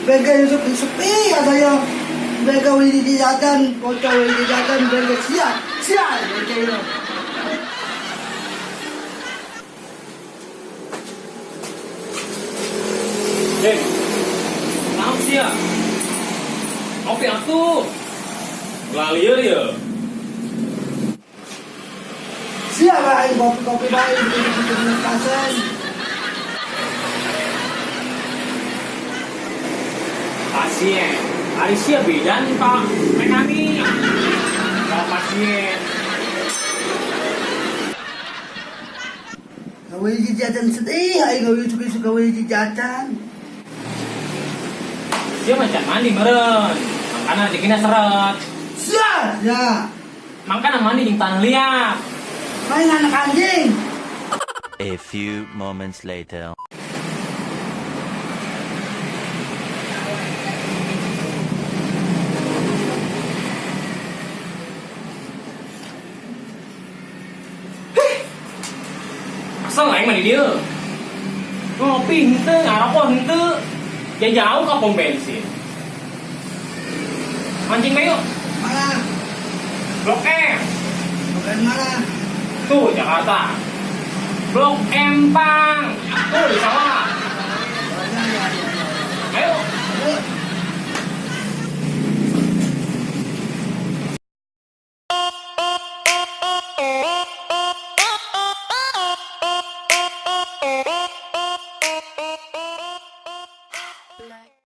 Bengkel Yusuf Yusuf ih ada yang bengkel Widi Jajan, bocah Widi Jajan, bengkel siap, siap bengkel itu. Hei, naon sia? Ngopi atuh. Ulah lieur ya. Siap aing kopi-kopi bae di kasen. Pasien. Ari sia beda nih Pak mekanik. Kalau pasien. Widi Jajan sedih, aing gawe Yusuf Yusuf gawe Widi Jajan. Sia macan mandi meureun. Mangkana rezekina seret. Siap, ya. Mangkana mandi jeung tanah liat. Main anak anjing. A few moments later. Asal aing mah di dieu. Ngopi henteu, ngarokok henteu. Ya jauh ke pom bensin. Mancing bae yuk. Mana? Blok M. Bukan mana? Tuh Jakarta. Blok M Pang. Tuh di sawah. Ya, ya, ya.